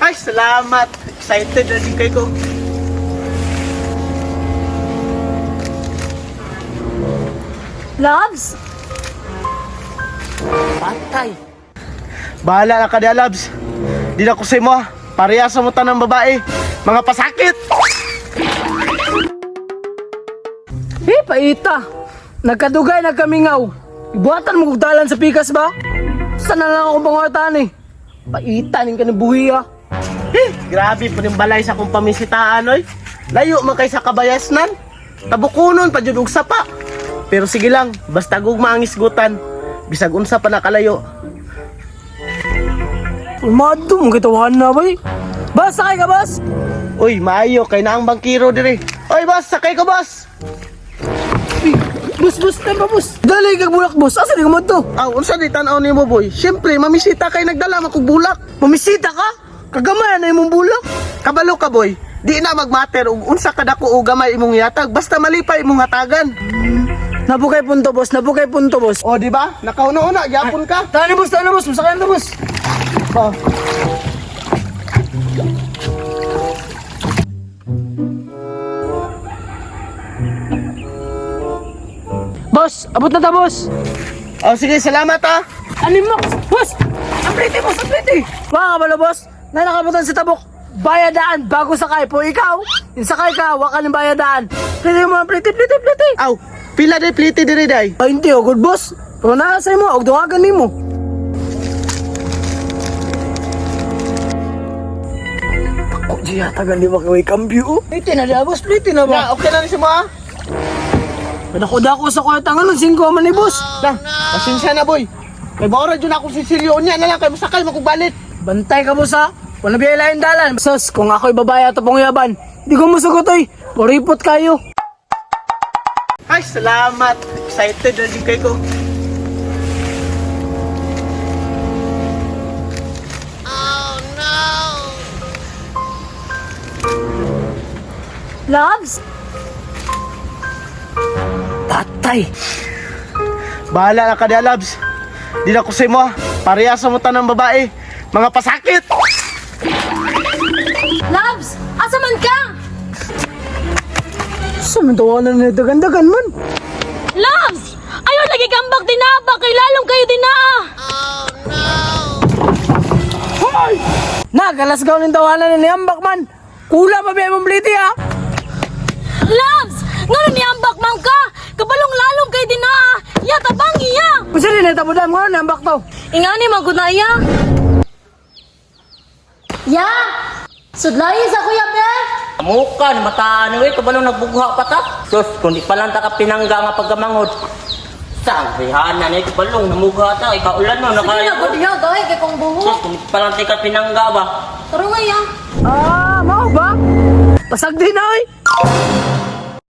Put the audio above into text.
Ay, salamat. Excited na din kay ko. Loves? Patay. Bahala na ka diya, Labs. Di na ko sa imo, ah. Pareha sa mo tanang babae. Mga pasakit! Eh, paita. Nagkadugay, nagkamingaw. Ibuhatan mo kog dalan sa pikas ba? Saan na lang ako pangutan eh. Paita, ning ka ng buhi ah. Eh, grabe po yung balay sa akong pamisitaan, oy. Layo man kay sa kabayasnan. Tabukunon pa jud og sapa. Pero sige lang, basta gugma ang isgutan. Bisag unsa pa nakalayo. Pulmado mong kitawahan na ba eh. Bas, sakay ka, boss! Uy, maayo kay na ang bangkiro dire. Oy, boss, sakay ko, boss. Uy, boss, boss, pa, boss. Dali kag bulak, boss. Asa di ka mo to? Aw, unsa di tan-aw nimo, boy? Siyempre, mamisita kay nagdala man kog bulak. Mamisita ka? Kagamay na imong bulak. Kabalo ka, boy. Di na magmatter og unsa kadako o gamay imong yatag, basta malipay imong hatagan. Nabukay punto, boss. Nabukay punto, boss. O, di ba? Nakauna-una, gyapon ka. Tara na, boss. Tara na, boss. Masakay na, boss. Oh. Boss, abot na ta, boss. Oh, sige, salamat ah. Ano mo? Boss! Ang pretty, boss! Ang pretty! Wala ka balo, boss? Na nakabutan sa tabok. Bayadaan bago sakay po ikaw. Yung sakay ka, waka ng bayadaan. Pretty mo, pretty, pretty, pretty. Aw, pila day pliti diri day. Ay, hindi, oh, good boss. Pero nasa mo, og dungagan nimo. Ako, di yata gani ba kay cambio? Pliti na diya, boss. Pliti na ba? Na, okay na ni si mo ah. Pinako-dako sa kwarta nga nun, 5 man ni boss. Na, pasensya na boy. Kay baora jud akong sisilyo unya na lang kay masakay makugbalit. Bantay ka, boss, ha? Wala biyay lain dalan. Sos, kung ako'y babae ato pong yaban, di ko musugot, oy. Puripot kayo. Ay, salamat. Excited na din kay ko. Loves? Patay. Bahala na ka diya, Labs. Di na ko sa imo, ah. Pareha sa mo tanang babae. Mga pasakit! Loves? Asa man ka? Sa mintawanan na dagan-dagan man. Loves! Ayaw lagi kambak dinaba kay lalong kayo dinaa. Nagalas gaw ng tawanan na ni Ambak man. Kula pa biya mong bliti, ha? Loves! Ngano ni ambak man ka? Kabalong lalong kay dinaa. Ya tabang iya. Kung sino na tabudam ko, ni Ambak to. Ingani man gud na iya. Ya! Sudlayi sa kuya be. Muka ni mataan ni kabalo nagbugha pa ta. Sus, kung di pa lang ta ka pinangga nga pagkamanghod. Sang rihana ni kabalong namugha ta ikaulan no Sige na nakaya. gud iya gahi kay kong Sus, buho. kung di pa lang ta ka pinangga ba. Taro nga iya. Ah, mao ba? Pasag din na, oy.